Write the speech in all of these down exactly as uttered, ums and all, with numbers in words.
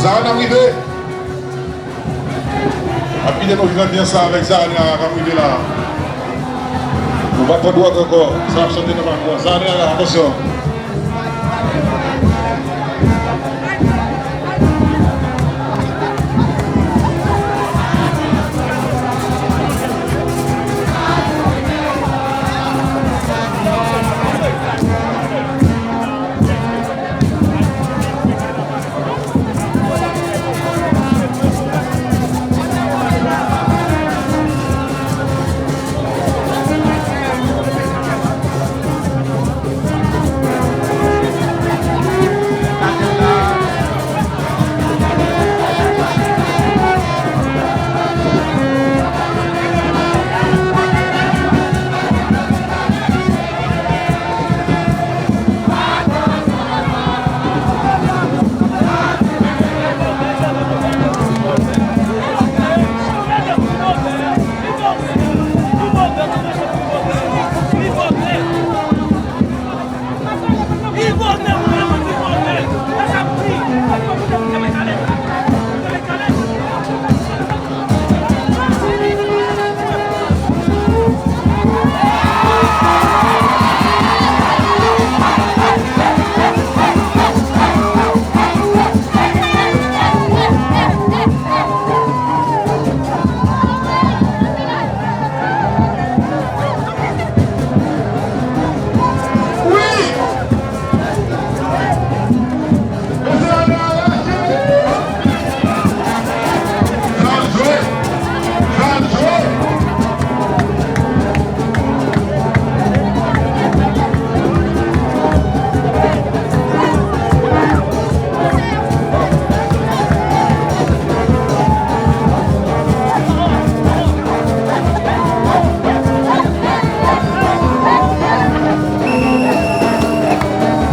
Sa a, n ap rive. N ap kite nou viv anbyans sa avèk Zahara k ap rive la. Nou pa pran dwòg ankò. Sa ap chante nan background. Zahara, atansyon.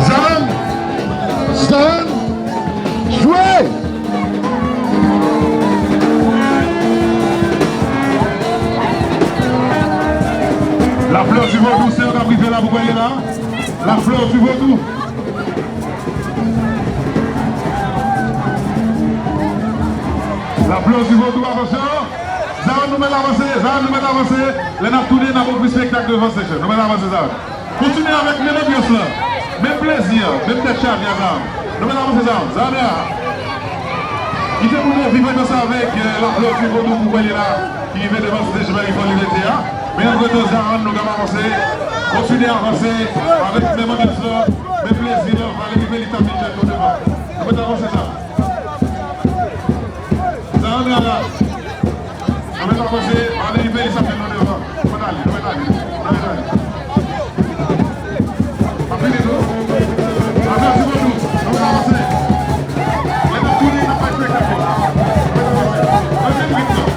Zam! Zam! Jwe! La fleur du vodou, se yo k ap rive la pou kwen ye la. La fleur du vodou. La fleur du vodou, atansyon. Zam, nou mèt avanse, Zam, nou mèt avanse. Lè n ap tounen, n ap ofri spektak devan stage la. Nou mèt avanse, Zam. Kontinye avèk menm anbyans lan, menm plezi an, menm tèt chaje a, Zam. Nou mèt avanse, Zam. Zam la. Kite moun yo viv anbyans avèk, euh, la fleur du vodou pou kwen ye la, ki rive devan stage Mary Fò Libète a. Men antretan, Zam, nou kapab avanse. Kontinye avanse avèk menm anbyans lan, menm plezi an. Valery Felix ap vin jwenn nou devan. Nou mèt avanse, Zam. Zam la la. Nou mèt avanse, ale rive, li sa fè nou devan. Nou mèt ale, nou mèt ale, nou mèt ale. N ap vini tou. Avanse pou nou, nou mèt avanse. Lè n ap tounen, n ap bay spektak yo. Nou mèt avanse. Nan menm ritm nan.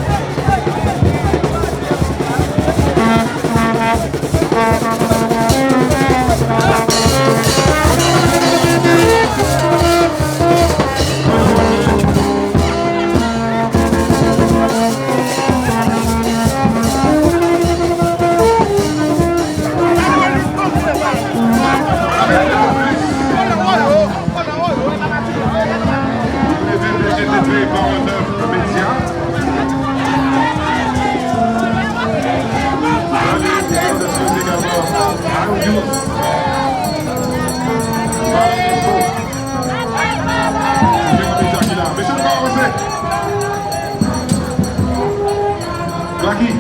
Blacky,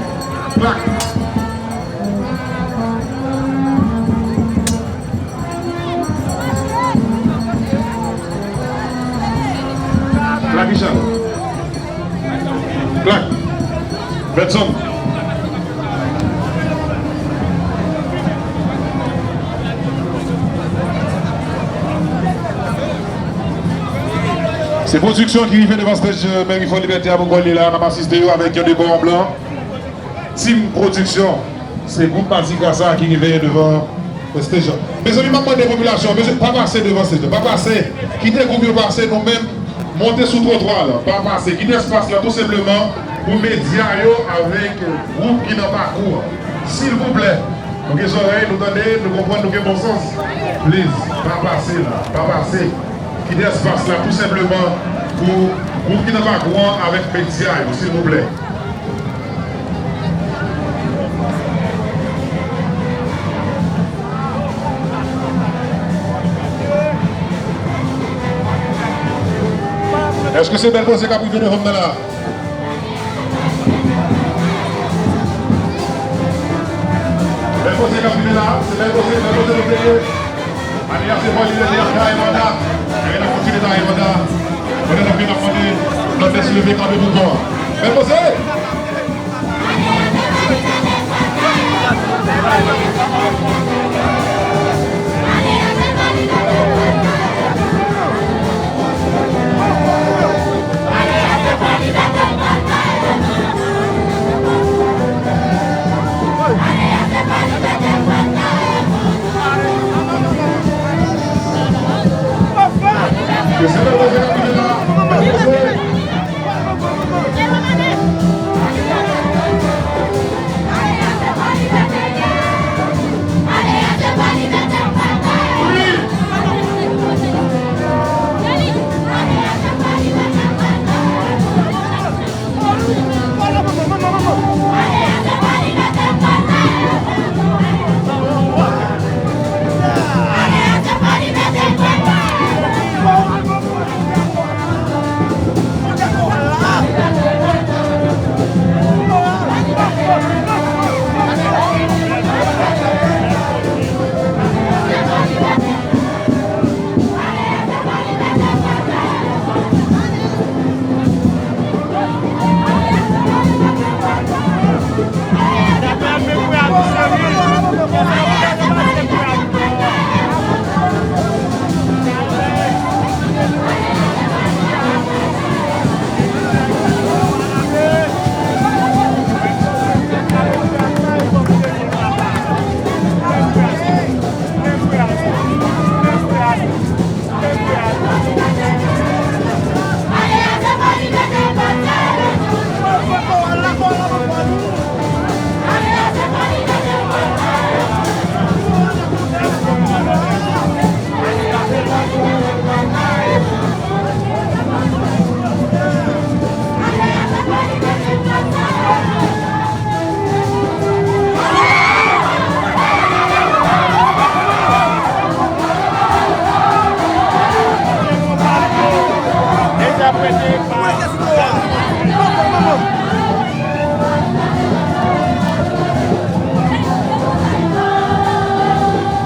Black. Black Michel. Black. Benson. Se pwodiksyon ki rive devan stage, euh, Mary Fò Libète a pou kwen li la, n ap asiste yo avèk yon dekò an blan. Team Production, se gwoup Mazigra sa ki rive devan stage lan. Mezanmi, m ap mande popilasyon, mezanmi, pa pase devan stage lan, pa pase, kite gwoup yo pase, nou menm, monte sou twotwa lan, pa pase, kite espas lan tou senpleman pou medya yo avèk gwoup ki nan pakou an. Silvouplè, nou gen zòrèy, nou tande, nou konprann, nou gen bon sans. Please, pa pase la, pa pase. Kite espas la tou senpleman Pou gwoup ki nan background avèk medya yo, silvouplè. Èske se Bèl Poze k ap rive devan m nan la? Bèl Poze k ap rive la, se Bèl Poze, Bèl Poze nou te ye. Ane a se fò li rete an Taye Manda. Ane a kontinye Taye Manda. Pandan n ap vin ap mande Blondès leve kanpe pou kò. Bèl Poze!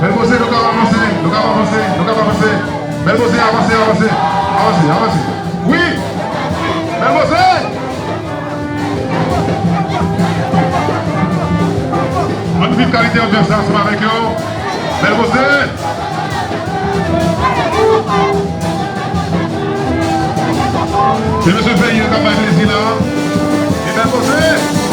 Bèl Poze, nou ka avanse, nou ka avanse, nou ka avanse. Bèl Poze, avanse, avanse, avanse, avanse. Wi! Bèl Poze! Ann viv kalite anbyans la ansanm avèk yo. Bèl Poze! Se mesye peyi an k ap bay plezi la. E Bèl Poze!